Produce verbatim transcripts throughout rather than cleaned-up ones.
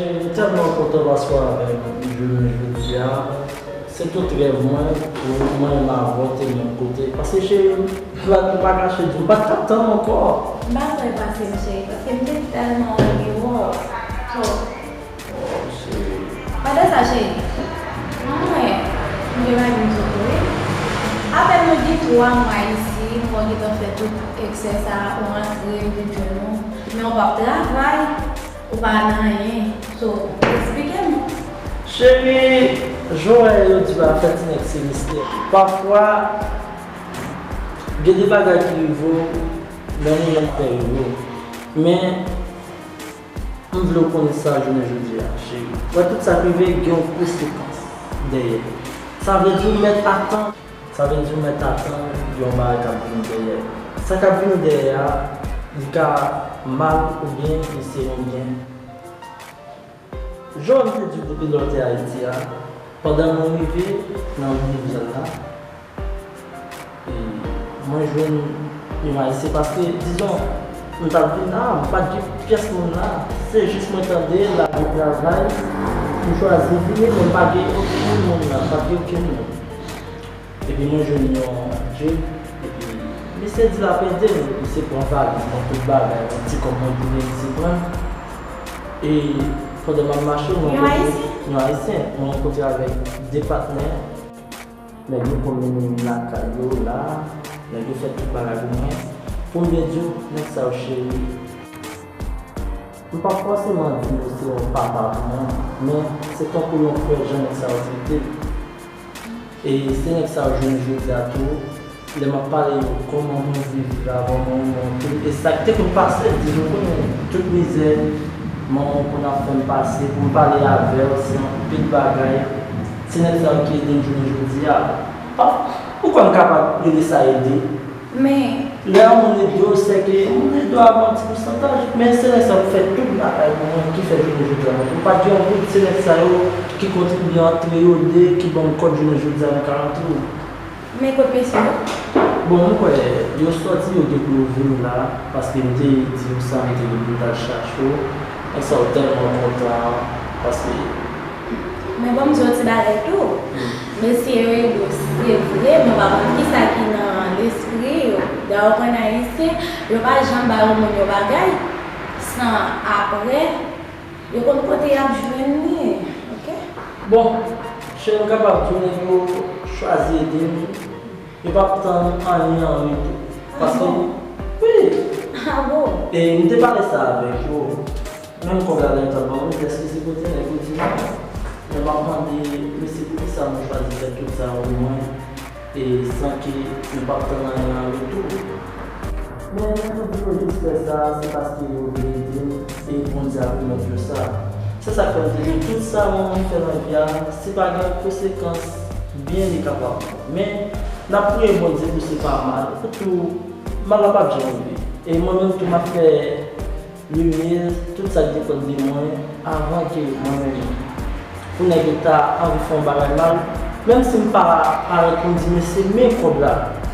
Cheri, m tèlman kontan paske w avè m jounen jodi a. Se tout rèv mwen pou mwen menm avè w te menm kote. Paske cheri, m pa, m pa kache di w, m pa t ka tann ankò. M pa kwè pase m cheri, paske m te tèlman anvi wè w. So, Oh, cheri. Pandan sa, cheri, mwen, m gen bagay m di w tou, wi. Apèn nou gen twa mwa isi, m wè w gentan fè tout eksè sa a, ou rantre, m vin jwenn ou. Men ou p ap travay, ou pa nan anyen. So, eksplike m. Cheri, jan w wè yo di pa fè ti nèg se mistè. Pafwa, gen de bagay ki rive w nan moman w pè yo. Men, M vle w konn sa jounen jodi a, cheri. Wè, tout sa k rive gen yon konsekans dèyè. Sa vle di w mèt atann, sa vle di w mèt atann gen yon bagay k ap vini dèyè. Sa k ap vini dèyè a, li ka mal oubyen li se yon byen. Jan m te di w depi lè w te Ayiti a, pandan mwen rive nan Louvèl la, E mwen jwenn yon ayisyen paske, dizon, m t ap vin la, m pa t gen pyès moun la. Se jis mwen tande l ap gen travay, m chwazi vini, men m pa gen okenn moun la, m pa t gen okenn moun. Epi mwen jwenn yon jèn, epi misye di l ap ede m, misye pran valiz mwen, tout bagay mwen, ti kòb mwen pou misye pran. E pandan m ap mache, mwen Yon renkontre ayisyen? Yon ayisyen, mwen rankontre avèk de patnè. Nèg yo konn mennen m lakay yo la, nèg yo fè tout bagay pou mwen. Pou m byen di w, nèg sa yo cheri. M p ap fòseman di yo se yon papa pou mwen, men se tankou yon frè jan nèg sa yo trete m. E se nèg sa yo jounen jodi a tou, lè m ap pale yo kòman mwen viv la, kòman mwen anpil. E sa k te konn pase, di nou konnen tout mizè manman w konn ap fè m pase, pou m pale avè w, se anpil bagay. Se nèg sa yo ki ede m jounen jodi a. Pa, ou kwè m kapab rele sa ede? Men. Lè yon moun ede w, sèke moun ede w avè yon ti pousantaj. Men se nèg sa yo ki fè tout bagay pou mwen, ki fè jounen jodi a mwen. M pa t gen yon goud, se nèg sa yo ki kontribye antre yo de, ki ban m kòb jounen jodi a nan karantou. Men kot mesye yo? Bon, m kwè yo sòti, yo gen pou yo vini la, paske m te di yo sa, m te di pou m t al chache yo. Nèg sa yo tèlman kontan, paske Men ban m di w ti bagay tou. Mesye yo ede w, se vre, men w pa konn kisa ki nan lespri yo. Dayè, w konn Ayisyen, yo pa janm ba yon moun yon bagay san apre, yo konn kote y ap jwenn li, oke? Bon, cheri, m kapab di w, nèg yo chwazi ede m. Yo p ap tann anyen an retou. Paske, wi. Ah bon? E m te pale sa avèk yo. Menm kòb la, lè yo t ap ban mwen, m te eskize kote nèg yo di non. Lè m ap mande mesye poukisa nou chwazi fè tout sa pou mwen, e san ke nou p ap tann anyen an retou. Men, men nou di yo jis fè sa, se paske yo vle ede m, e Bondye ap remèt yo sa. Se sa k fè m te di, tout sa moun fè nan vi a, si pa gen konsekans, byen li kapab bon. Men, n ap priye Bondye pou se pa mal, pou tou mal la p ap janm rive. E mwen menm tou, m ap fè limyè tout sa k depann de mwen avan ke mwen menm. Pou nèg yo ta anvi fè yon bagay mal, menm si m pa parèt pou m di, "Mesye, men kòb la."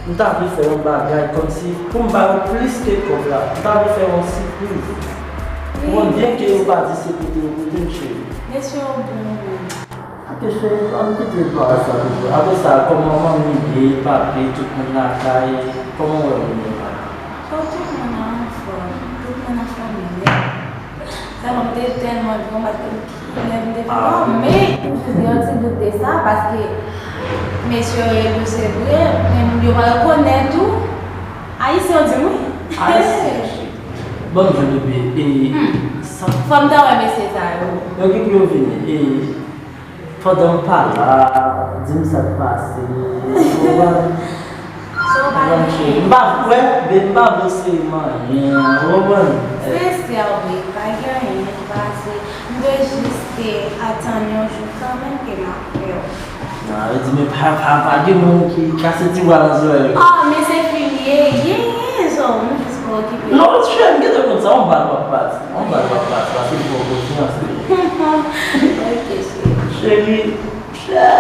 M ta vle fè yon bagay kòmsi pou m ba yo plis ke kòb la. M ta vle fè yon sipriz. Wi, mwen, byen ke yo pa di se kote yo kote m, cheri. Mesye yo bon, wi. Ok, cheri, ann kite bagay sa toujou. Apre sa, kòman manmi ye, papi, tout moun lakay, kòman w wè moun yo la? Oh, tout moun anfòm, tout moun anfòm byen. Sèlman m te tèlman gwo, m pa t konn kilè m te fè. Ah, men m toujou gen yon ti dout de sa, paske mesye yo ye tou, se vre, men moun yo pa rekonèt ou. Ayisyen yo di m wi. Ayisyen, cheri. Bon, je bebe, e sa. Fò m ta wè mesye sa yo. Yo gen pou yo vini, e Pandan m pa la, di m sa k pase. Ou konprann? Sa w pa di. M pa kwè, men m pa vle se manyen, ou konprann? Sensè wi, pa gen anyen k pase. M dwe jis te atann yon jou kanmenm ke m ap wè w. Nan, yo di, men pa, pa, pa gen moun ki kase ti bwa nan zòrèy yo. Ah, men se fini, ye, ye, ye, so, m jis pa okipe. Non, cheri, m gentan konn sa, yon bal w ap pati, yon bal w ap pati, paske m fè w konfyans, wi. Ok, cheri. Cheri, chè.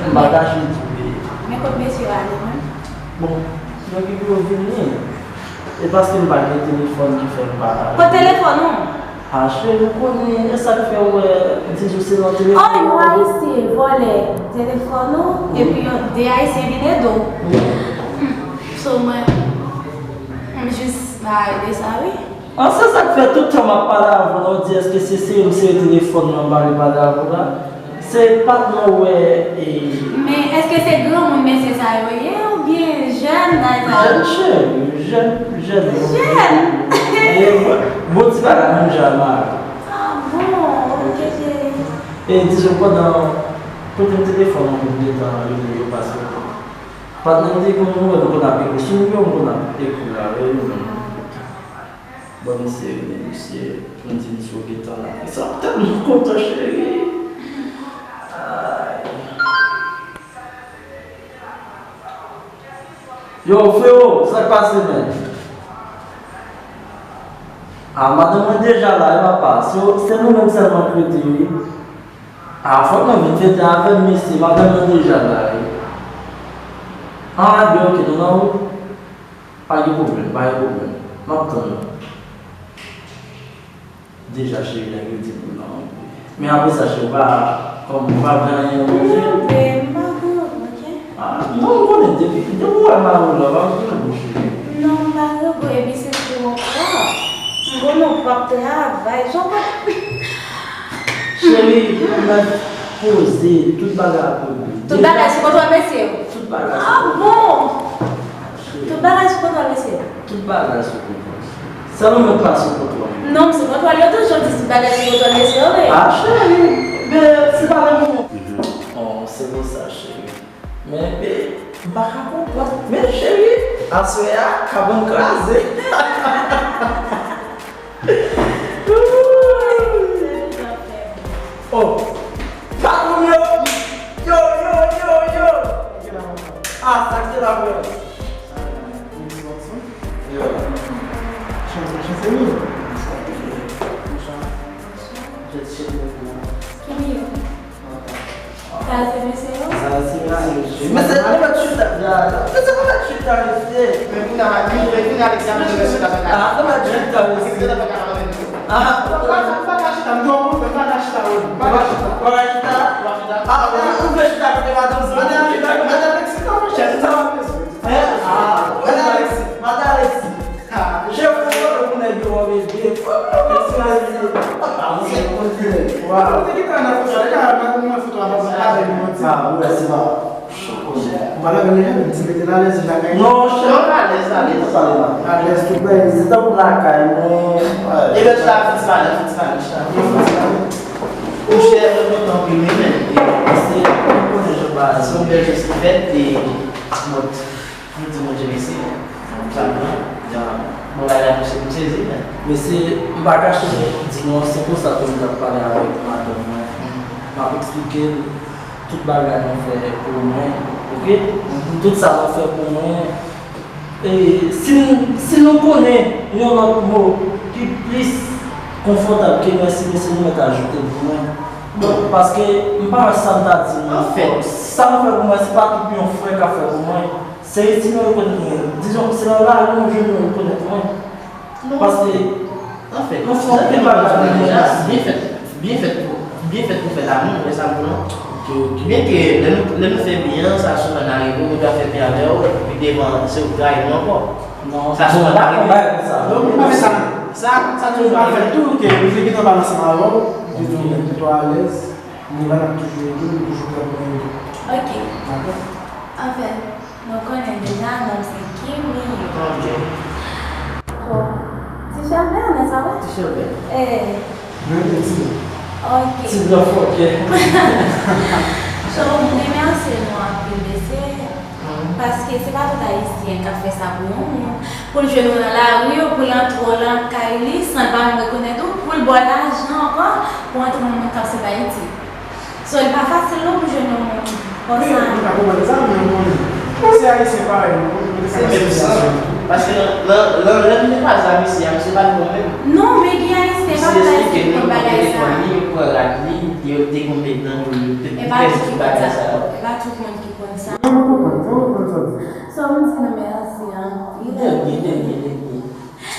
M pa kache di w, wi. Men kot mesye yo ale, menm? Bon, yo gen pou yo vini. E paske m pa gen telefòn ki fè m pa. Kot telefòn ou? Ah, cheri, ou konnen, e sa k fè w wè, m di w se nan telefòn. Oh, yon Ayisyen vòlè telefòn ou, epi yon de Ayisyen vin ede w. So, mwen, m jis ba ede sa, wi. Ah, se sa k fè tout tan m ap pale avè w la, w di èske se sere m sere telefòn nan m pale pale avè w la? Se patnè w wè e. Men èske se granmoun mesye sa yo ye oubyen jèn bagay sa yo? Jèn cheri, jèn, jèn. Jèn! E bon, bon ti bagay menm jan a mari. Ah bon, ok cheri. E dizon pandan kote m telefòn nan pou m gentan rele yo paske patnè m te konn nou wè nou konn ap ekri sou nimewo m konn ap ekri la, rele nou menm. Bon, misye vini, misye, pou m di misye w gentan la. Sa m tèlman kontan, cheri. Ay. Yo, frewo, sa k pase, menn? Ah, madanm mwen deja la, wi, papa. Se, se nou menm sèlman k rete, wi. Ah, fòk nou vin fete avè m, mesye. Madanm mwen deja la, wi. Ah, byen, ok, nou nan wout. Pa gen pwoblèm, pa gen pwoblèm. M ap tann ou. Deja, cheri, nèg yo di m pou nan antre. Men apre sa, cheri, ou pa, kòm ou pa vle anyen manje. Non, babe, m pa gen anyen, ok? Ah, non, m konnen depi, depi w wè mari w la, w pa vle anyen, cheri. Non, m pa gen anyen, epi se pou w pwòp. M konnen w pap travay, sa w pa. Cheri, ou mèt poze, tout bagay ap regle. Tout bagay sou kontwòl mesye yo? Tout bagay sou kontwòl. Ah bon? Tout bagay sou kontwòl mesye yo? Tout bagay sou kontwòl. Sèlman mwen k pa sou kontwòl. Non, m sou kontwòl, yo toujou di tout bagay sou kontwòl mesye yo, wi. Ah, cheri, men se pa nan moman. Oh, se pou sa, cheri. Men, men, m pa ka konprann. Men, cheri, aswè a, kabann kraze. Oh, patwon m yo! Yo, yo, yo, yo! Ah, sa k te la, frè? Yo. Chans, chans, wi. Ki miyo? Sa se mesye yo? Sa se mesye yo. Men se, nou mèt chita, ya, men se nou mèt chita, mesye. Men kounye a, men kounye a, Alexia, nou mèt chita, ah, nou mèt chita, mesye. Ah, nou pa ka, nou pa ka chita, nou pa ka chita, nou pa ka chita, nou pa ka chita. Ou pa ka chita? Ou pa chita? Ah, ou, ou vle chita kote madanm sa? Madanm chita, madanm Alexia, sa, monchè, se sa w ap bezwen. Hein? Ah, madanm Alexia, madanm Alexia. Cheri, fò nou pou nèg yo wè bebe. Fò nou pou nèg yo wè bebe. Papa, ou se koze. Waw. Ou te gentan nan foto a deja, mwen mwen foto a, papa, pa de manti. Ah, ou wè se pa. Ou pa lage nèg yo, ti mete l alèz, lakay. Non, cheri. Non, alèz, alèz. Alèz tout bagay, se tankou lakay mwen. Ebyen, sa fix pa la, fix pa la, fix pa la. Ou chè, mwen kontan anpil, wi, men. E, se, ou konnen jan bagay, se yon bèl jès ki fèt, e, mòd. Nou di Bondye mèsi, sa m pran. Bon bagay la, mesye, m sezi, men. Mesye, m pa kache di nou, se konsa tou m t ap pale avèk madanm mwen. M ap eksplike l tout bagay nou fè pou mwen, oke? Tout sa nou fè pou mwen. E si n, si nou konnen yon lòt mo ki plis konfòtab ke mèsi, mesye, nou mèt ajoute l pou mwen. Bon, paske m pa wè sa m ta di nou ankò. Sa nou fè pou mwen, se pa tout yon frè ka fè pou mwen. Se isi nou rekonèt mwen. Dizon, se nan lari nou jwenn nou rekonèt mwen. Paske, anfèt, nou fè anpil bagay nan moun la. Byen fèt, byen fèt pou, byen fèt pou fè lamoun, ou wè sa m di w lan? Ok, ok. Byen ke lè nou, lè nou fè byen an, sa souvan arive, ou dwe fè byen avè w, epi devan, se ou k trayi nou ankò. Non, sa souvan arive. Non, men sa, sa, sa toujou arive. Tou, ke nou te gentan pale ansanm avè w, ou te di w menm, ou alèz. Nou la, n ap toujou ede w, nou toujou prè pou nou ede w. Ok. Dakò? Anfèt, nou konnen deja, nonm se Kim li ye. Ok. So, ti chèlbè, nèg sa, wè? Ti chèlbè. Eh. Mwen, ti. Ok. Ti blan fòkè. So, m remèsye nou anpil, mesye. Paske se pa tout Ayisyen k ap fè sa pou yon moun. Pou l jwenn ou nan lari, pou l antre w nan kay li, san l pa menm rekonèt ou, pou l ba w lajan ankò, pou antre yon moun k ap sot Ayiti. So, li pa fasil non pou jwenn yon moun konsa. Wi, m ka konprann sa, men bon, se Ayisyen parèy nou, nou te ka nan sitiyasyon. Paske nan, nan, nan, lè m te kwaze a misye a, misye pa t bon menm. Non, men gen Ayisyen pa t Ayisyen ki konn bagay sa. Misye esplike nou, yo pran rad li, yo te konn met nan dlo, yo te fè tout bagay sa yo. E pa tout moun ki konn sa. Mwen konprann, mwen konprann sa w di. So, m di nou mèsi anpil. De rien, de rien, de rien.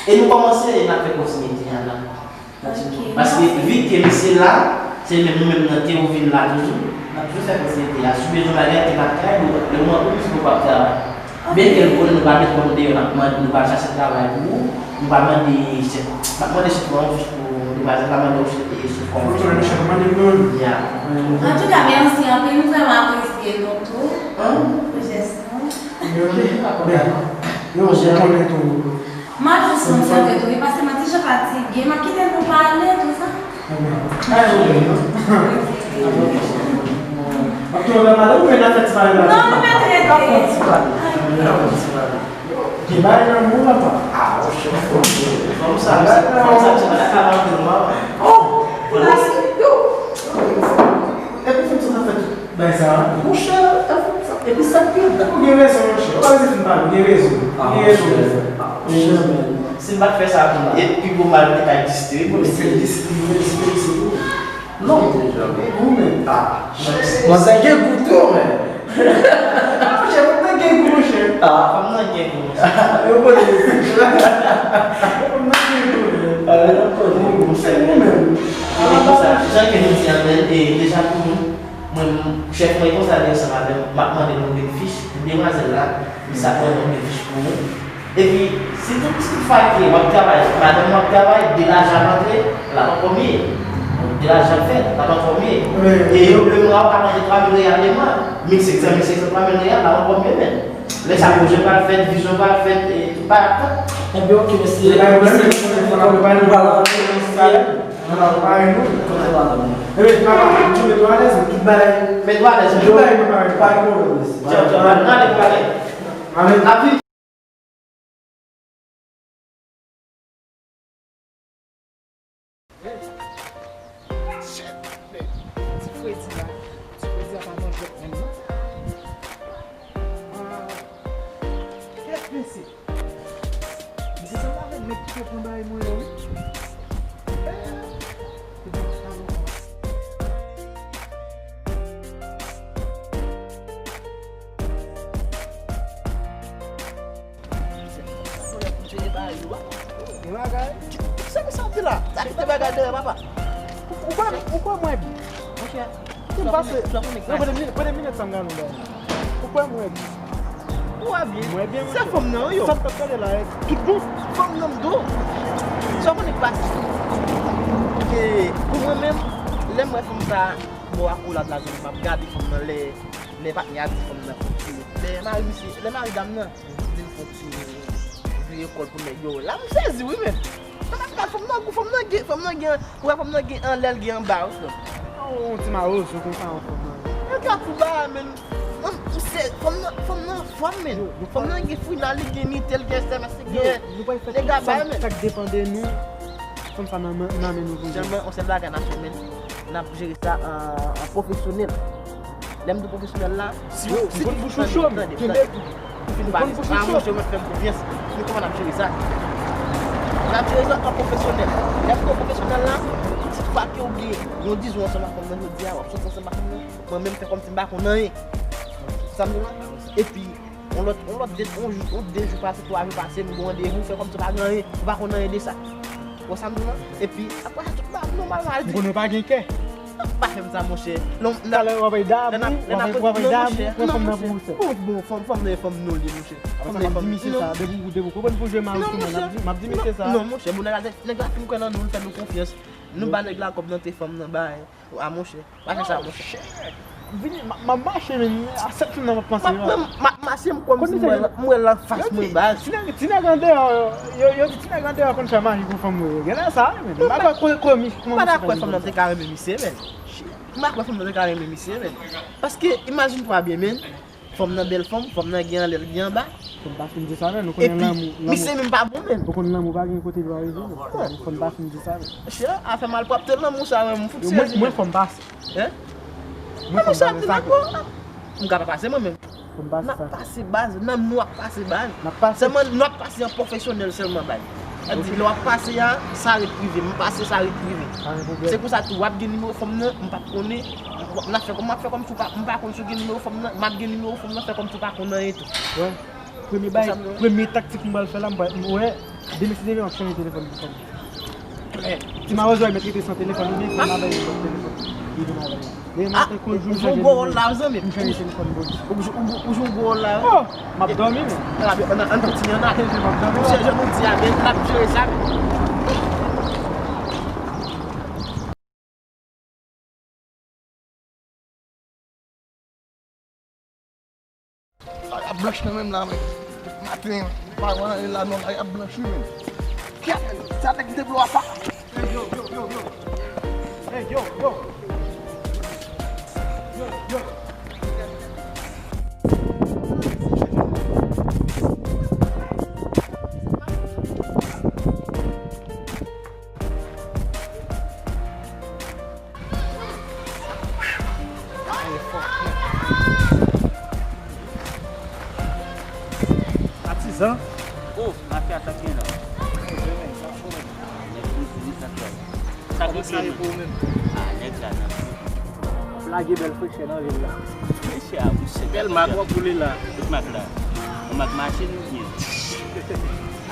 E nou kòmanse, e n ap fè kontinye kounya la. Ok. Se la, se menm nou menm nan te ou vin la toujou. N ap toujou fè kontinite a. Si w bezwen bagay, te pa kay ou, lè w antre, ou p ap travay. Byen ke l konnen nou pa met kòm deyò, n ap mande, nou pa chache travay pou ou, nou pa mande chèf, n ap mande chèf mwen yon fich pou nou pa mande yon chèf, e chèf kòm fich. Fòk mande yon chèf, mande yon. Ya. Antouka, mèsi anpil, nou vrèman apresye nou tou. An? Pou jès nou. Yo, yo, yo, yo konnen tou. M ap jis konn sèke tou, wi, paske mwen ti jan fatige, m ap kite nou pale, tou sa. Anben. Ay, anben, non? Ap tou anba madanm, ou menm ap fè ti pale la. Non, nou mèt rete. Ap fè ti pale. Gen bagay nan men w, papa. Ah, monchè, fòm sa, fòm sa, fòm sa, se pa ta ka antre, non, papa. Oh! Epi, fòm sa, ta fè tout bagay sa, monchè, epi sa k pi andan. Ou gen rezon, monchè. Ou pa bezwen fin pale, ou gen rezon. Ou gen rezon. Ah, monchè. Si m pa t fè sa pou li, e pi gwo mal te ka egziste, wi, pou li. Se egziste, wi, se egziste, wi. Non, ou menm. Ah, monchè. Mwen sa gen gou tou, men. Monchè, mwen gen gou, monchè. Ah, fanm nan gen gou, monchè. Yo konnen. Fanm nan gen gou, men. Ah, yo konnen. Monchè, ou menm. E konsa, jan ke nou di an, e deja pou nou, Mwen, chèf mwen konsa li ansanm avè m, m ap mande l yon grenn fich, demwazèl la, misye ap mande yon grenn fich pou mwen. Epi, si tout, si tout fwa ke w ap travay, madanm mwen ap travay, de lajan ap antre, l ap ankò miye. De lajan ap fèt, l ap ankò miye. E yo, le mwa, w ka mande twa mil reyal le mwa, mil senk san, mil senk san, twa mil reyal, l ap ankò miye menm. Lè sa, pwojè pral fèt, vizyon pral fèt, e tout bagay ap fèt. Ebyen, oke, mesye. Ebyen, papa, nou tonbe twò alèz, tout bagay. Tout bagay, nou pare. Pa gen pwoblèm, mesye. Tchao, tchao. N ale pou bagay. Amen. N ap vin. Ti fredi la, ti fredi la pa nan jwèt menm non. Ah, kèt mesye. Mesye, sa pa vle nèg ki te pran bagay mwen yo, wi. Eh, se bon, sa bon. Gen bagay. Sa ki sa w di la? Sa ki te bagay dèyè, papa? Ou, ou kwè, ou kwè mwen bi? Monchè, si m pase, non, premye, premye minit sa m gade w la. Ou kwè mwen bi? Ou wè byen? Mwen byen, monchè. Se fanm nan, wi, yo. Sa m t ap gade la, tout bon. Fanm nan m do. Sa w konnen k pase? Ke, pou mwen menm, lè m wè fanm sa, bò akolad la, m ap gade fanm nan lè, lè patnè a di fanm nan fon tire. Lè mari misye, lè mari dam nan di l fon tire, vire kò l pou nèg yo wè. La m sezi wi menm. Sa pa ka, fanm nan gou, fanm nan gen, fanm nan gen, ou wè fanm nan gen anlè l gen anba wi frè m. Yon ti mawozo konsa yon fanm nan. Nèg la fou ba menm. Fanm nan, fanm nan anfòm menm. Fanm nan gen fri la, li gen nite, l gen S M S, li gen nèg la bay menm. Sa k depann de nou, fanm sa nan men nou pou jere. Sèlman yon sèl bagay n ap fè menm. N ap jere sa an, an pwofesyonèl. Lè m di pwofesyonèl la, si w, si w konn bouch ou cho, tande, tande. Ou fin pale. Ah, monchè, mwen fè m konfyans. Men kòman n ap jere sa? N ap jere sa an pwofesyonèl. Lè m di pwofesyonèl la, si fwa ke w gen yon dizon ansanm ak fanm nan jodi a, w ap soti ansanm ak fanm nan, mwen menm fè kòmsi m pa konn anyen. Sa m di w la? Epi, yon lòt, yon lòt de, yon jou, yon de jou pase, twa jou pase, m gen randevou, fè kòmsi pa gen anyen, ou pa konn anyen de sa. Wè sa m di w la? Epi, apre sa, tout bagay nòmal, m al di. M konnen w pa gen kè. Pa fè m sa, monchè. Talè w ap bay dam, w ap bay dam, w pran fanm nan pou ou sèl. Bon, bon, fanm, fanm nan e fanm nou li, monchè. Fanm nan e fanm nou. Depi, depi w konprann pou jwe mawozo sou mwen, m ap di, m ap di misye sa. Non, monchè, bon, nèg la, nèg la fin kwè nan nou, l fè nou konfyans. Nou ba nèg la kòb nan te fanm nan bay. A monchè, pa fè sa monchè. Vini, m ap mache, men a sèt fanm nan m ap panse yo. M ap mache, m kòmsi m wè l anfas mwen, baz. Ti nèg, ti nèg andeyò, yo, yo di ti nèg andeyò konn fè maji pou fanm yo. Genlè sa, men. M pa kwè, kwè, kwè, mi, kòman misye fè li konn sa. M pa kwè fanm nan te ka renmen misye, men. M pa kwè fanm nan te ka renmen misye, men. Paske, imajine twa byen, men. Fanm nan bèl fanm, fanm nan gen anlè, l gen anba. Fò n pa fin di sa, men, nou konnen lanmou, lanmou. Epi, misye menm pa bon, menm. Ou konn lanmou pa gen kote l pa rive, non. Fò n pa fin di sa, men. Monchè, afè malpwòpte lanmou sa, menm, m fout sezi. Mwen, mwen, fò m pase. Hein? Mwen, fò m pase sa. M ka pa pase, mwen menm. Fò m pase sa. N ap pase, baz, nan nou ap pase, baz. N ap pase. Sèlman, nou ap pase an pwofesyonèl sèlman, baz. Sa di, lè w ap pase a, sa ret prive. M pase, sa ret prive. Pa gen pwoblèm. Se pou sa tou, w ap gen nimewo fanm nan, m p ap konnen. M ap fè kòm, m ap fè kòmsi w pa, m pa konn si w gen nimewo fanm nan, m ap gen nimewo fanm nan, fè kòmsi w pa konn anyen tou. Wè. Premye bay, premye taktik m pral fè la, m pral, m wè, demen si Dye vle, m ap chanje telefòn pou fanm. Eh, ti mawozo, mèt rete san telefòn, oubyen fè m avè yon lòt telefòn. Li vin avè l. Demen maten, kou jou, m chanje nimewo. Ou jwe yon gwo wòl la, zanmi m. M chanje telefòn polis. Ou jwe yon gwo wòl la, wi. Oh, m ap dòmi, men. Ann, ann, ann, ann, ann, m ap dòmi. Misye, jan nou di a, men l ap jere sa, men. Sa y ap blanch nan menm la, men. Maten, m pa wè anyen la non, la y ap blanch wi, men. Kèt, sa nèg te blo a pa. Hey, yo, yo, yo, yo. Hey, yo, yo. Yo, yo. Atizan. Oh, mafya sa k gen la. Nèg poze wi sa k la. Sa k gen pou ou menm? Ah, nèg la nan. Ap lage bèl frechè nan vil la. Frechè a, mouche. Bèl mak w ap boule la. Tout mak la. Yon mak machin ou byen?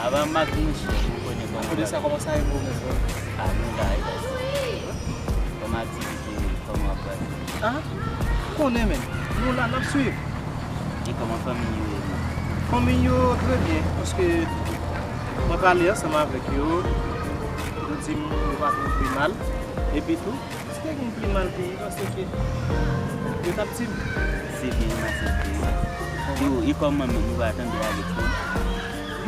Ava mak mouche, ou konnen kòman. Kote sa, kòman sa ye pou ou menm? Ah, nou la, e la. Kòman aktivite, kòman w ap pase? Ah, konnen men. Nou la, n ap swiv. E kòman fanmi yo ye menm? Fanmi yo trè byen, paske mwen pale ansanm avèk yo. Yo di m yo pa twouve mal. Epi tou, si te gen pi mal ke li, paske yo t ap di m. Se byen, m aksepte. Yo, e kòman menm, ou pa tande avèk yo?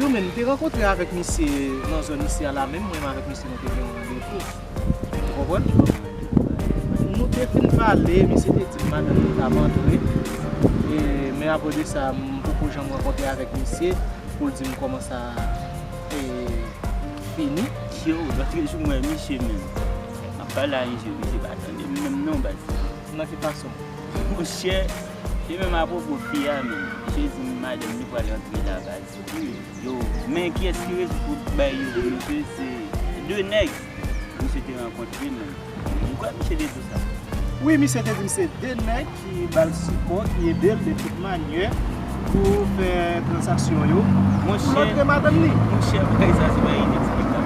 Yo menm, m te rankontre avèk misye nan zòn isi a la menm, mwen menm avèk misye nou te gen yon randevou. Ou konprann? Nou te fin pale, misye te di m madanm li t ap antre. E, men apre de sa, m poko janm rankontre avèk misye pou l di m kòman sa, e, fini. Yo, lòt jou m wè misye menm. M ap pale a misye, misye pa tande m menm non, baz. Nan ki fason? Monchè, e menm apwopo fi a menm. Misye di m madanm li pral antre la, baz. Yo, men kiyès ki rezoud pou bay yo pou misye? Se de nèg misye te rankontre menm. M kwè misye te di w sa. Wi, misye te di m se de nèg ki ba l sipò, ki ede l de tout manyè pou fè tranzaksyon yo, pou l antre madanm li. Monchè, bagay sa se bagay ineksplikab.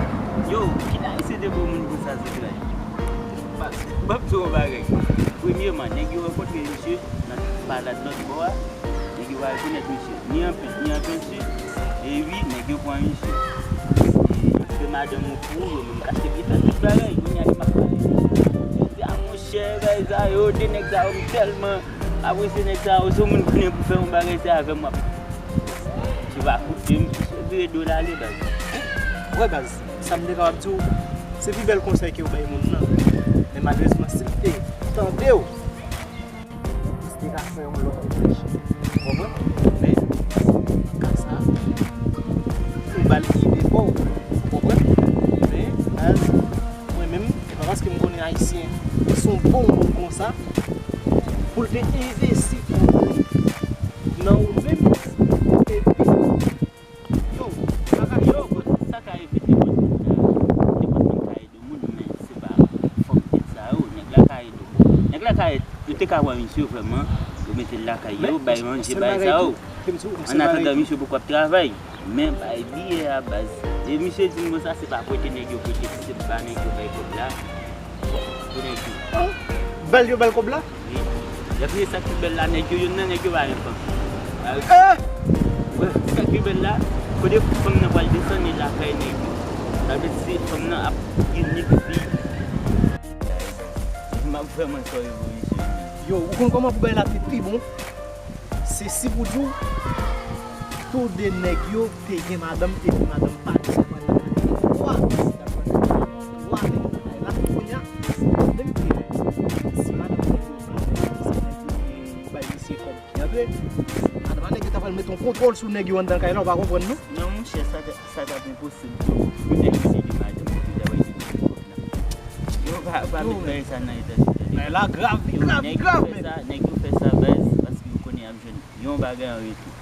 Yo, kilè Ayisyen te bon moun pou sa se trè. M ap di w yon bagay. Premyeman, nèg yo rankontre misye nan palad lòt bò a. Nèg yo pa rekonèt misye. Ni an pent, ni an penti. E wi, nèg yo pran misye. E yo fè madanm ou pou ou, yo menm kache byen fè tout bagay. Kounye a li pa pale. Yo di, a monchè, bagay sa yo, de nèg sa yo, m tèlman apresye nèg sa yo. Si yon moun konnen pou fè yon bagay sa avè m, w ap. Misye pa koute m, misye vire do l ale, baz. Wè, baz, sa m te kapab di w, se pi bèl konsèy ke w bay moun nan. Men malerezman, si l te tande w, li te ka fè yon lòt reflechi. Ou konprann? Men, nan ka sa, ou ba l ide pa w. Ou konprann? Men, baz, mwen menm, se pa paske m konnen Ayisyen se yon bon moun konsa, pou l te envesti nan ou menm, epi, yo, sa ka, yo, sa ka rive nenpòt moun ka, nenpòt moun ka ede moun, men se pa fòk tèt sa yo, nèg la ka ede w. Nèg la ka ede, yo te ka pran misye vrèman, yo mete l lakay yo, bay manje, bay sa yo. Annatandan, misye poko ap travay, men bay biyè a, baz. E misye di m konsa, se pa prete nèg yo prete, se ba nèg yo bay kòb la. Pou nèg yo. Ah, ba l yo ba l kòb la? Wi. Epi sa ki bèl la, nèg yo, youn nan nèg yo pa gen fanm. Ah, wi. Wè, sa ki bèl la, kote fanm nan pral desann, e lakay nèg yo. Sa vle di se fanm nan ap gen nèg fi. M ap vrèman sòri pou misye. Yo, ou konn kòman pou bagay la te pi bon? Se si pou di w, tou de nèg yo te gen madanm, epi madanm pa t sèlman gen madanm, twa, si t ap pran twa nèg nan kay la, kounye a, menm ke si madanm nèg yo pa gen, se nèg yo ki bay misye kòb ki antre, madanm a nèg yo ta pral met yon kontwòl sou nèg yo anndan kay la, ou pa konprann non? Non, monchè, sa, sa t ap enposib pou nèg yo te gen madanm, pou ta bay nèg yo kòb la. Yo pa, pa met bagay sa nan Etazini. Bagay la grav, li grav, li grav, men. Nèg yo fè sa, nèg yo fè sa, baz, paske yo konnen y ap jwenn yon bagay an retou.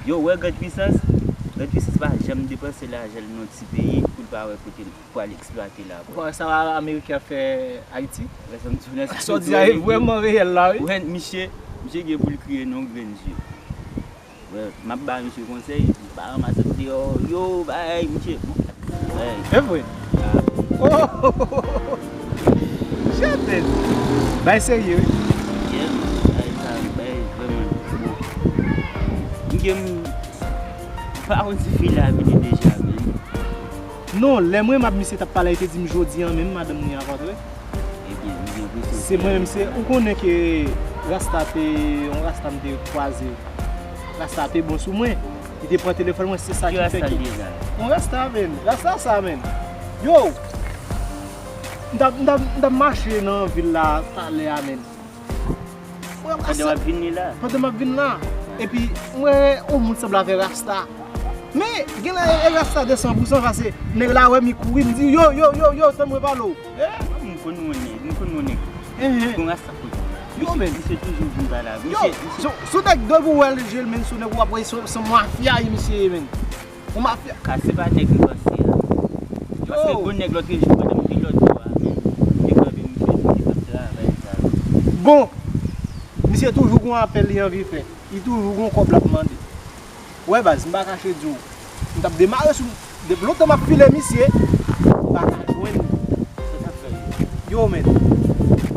Yo, wè, grande puissance, grande puissance pa janm depanse lajan l nan ti peyi pou l pa wè kote l pral eksplwate la. Ou pa wè sa Ameriken ap fè Ayiti? Wè sa m di w la, sa w di a vrèman reyèl la, wi. Wè, misye, misye gen pou l kriye nan yon grenn zye. Wè, m ap ba misye konsèy, pa ranmase m deyò, yo, bay, misye, bon, bay. E vre? Ah. Oh! Chèpèt! Bay serye, wi. Yeah, man. Bay sa, bay vrèman bon. M gen, m pa konn si fi la vini deja, men. Non, lè mwen m ap misye t ap pale, li te di m jodi an menm, madanm li an rantre. Ebyen, m gen enpresyon se mwen menm, se, ou konnen ke Rasta te, yon Rasta m te kwaze. Rasta te bon sou mwen. Li te pran telefòn mwen, se sa ki fè ke. Yon Rasta, men. Rasta sa, men. Yo! M t ap, m t ap, m t ap mache nan vil la talè a, men. Pandan w ap vin li la? Pandan m ap vin la. Epi, m wè yon moun sanble avè Rasta. Men, genlè e Rasta de san pou san, pase nèg la wè m, li kouri, m di, yo, yo, yo, yo, tann mwen pale w. Eh, m konn yon nèg, m konn yon nèg. Enhen. Gon Rasta kote. Yo, men. Misye toujou vin pale avè m. Yo, misye, misye sou, sou nèg depi w wè l je l, men sou nèg w ap wè se, se mafya misye ye, men. Yon mafya. Ka se pa nèg m panse a. Paske gon nèg lòt jou pandan m te lòt bò a, men m te kanpe misye di m te p ap travay sa. Bon, misye toujou gon apèl li anvi fè. Li toujou gon kòb l ap mande. Wè baz, m pa kache di w. M t ap demare sou, depi lontan m ap file misye, m pa ka jwenn li. Yo, men,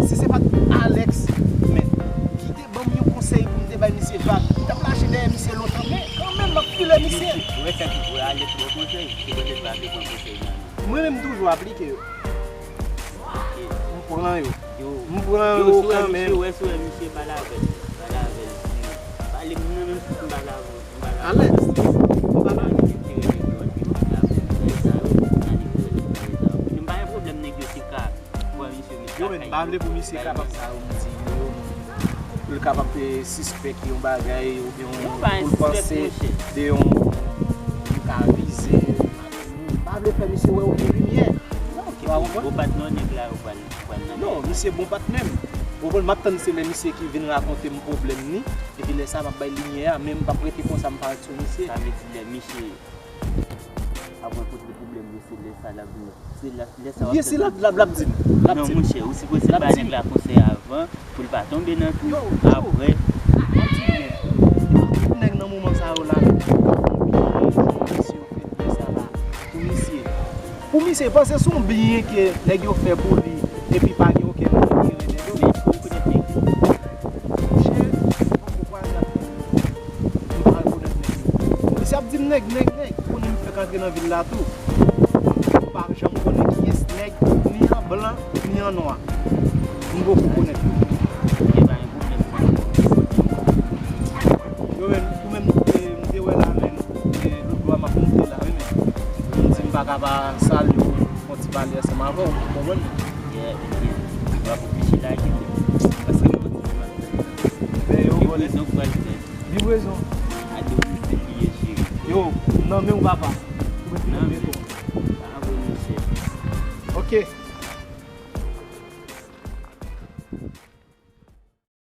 si se pa t Alex, men, ki te ban m yon konsèy pou m te bay misye vag, m t ap mache dèyè misye lontan, men kanmenm m ap file misye. Ou wè sa ki pou Alex bon konsèy, se petèt pa vle pran konsèy nan men. Mwen menm m toujou aplike yo. M pran yo. M pran yo kanmenm. Yo, si w wè misye, wè si w wè misye, pale avè l. Pale avè l. Pale m nan menm si m pale avè w. Alex, m pa nan. M pa gen pwoblèm nèg yo ki ka pran misye, misye. Yo, men, m pa vle pou misye kapab sa yo m di yo, pou l kapab, eh, sispèk yon bagay oubyen pou l panse de yon, m ka vize. M pa vle fè misye wè okenn limyè. Ou pa konprann? Bon patnè nèg la, ou pral, ou pral nan. Non, misye bon patnè m. Ou konprann, m ap tann se lè misye ki vin rakonte m pwoblèm li. Epi lè sa a, m ap bay limyè a, men m p ap rete konsa, m pa ret sou misye. Sa vle di lè misye ap rankontre pwoblèm yo, se lè sa l ap vin, se lè, lè sa w ap tann. Ye, se la, la, l ap di m. L ap di m. Non, monchè, ou sipoze bay nèg la konsèy avan, pou l pa tonbe nan twou. Yo, yo. Apre. M ap di w byen. Tout nèg nan moman sa yo la, misye yo fè byen sa la. Pou misye. Pou misye, panse se yon byen ke nèg yo fè pou li, epi pa gen okenn enterè dèyè. Men, ou rekonèt nèg yo? Monchè, m poko kwaze ak nèg yo. M pa rekonèt nèg yo. Misye ap di m nèg, nèg, nèg. Ou konnen m fèk antre nan vil la tou. M pa janm konnen kiyès nèg, ni an blan, ni an nwa. M poko konnen. Yo, men, ou menm, eh, m te wè la, men, eh, lòt bò a m ap monte la, wi, men. M di m pa ka pa salye w, fè yon ti pale ansanm avè w, ou konprann? Yeah, yeah. Bravo, pichi la, ki bon. Paske m konn di m ap fè. Men yo, li vole. Li rezon, pral fè. Li rezon. A domicile li ye, cheri. Yo, nan men w, papa. Nan men w. Bravo, monchè. Ok.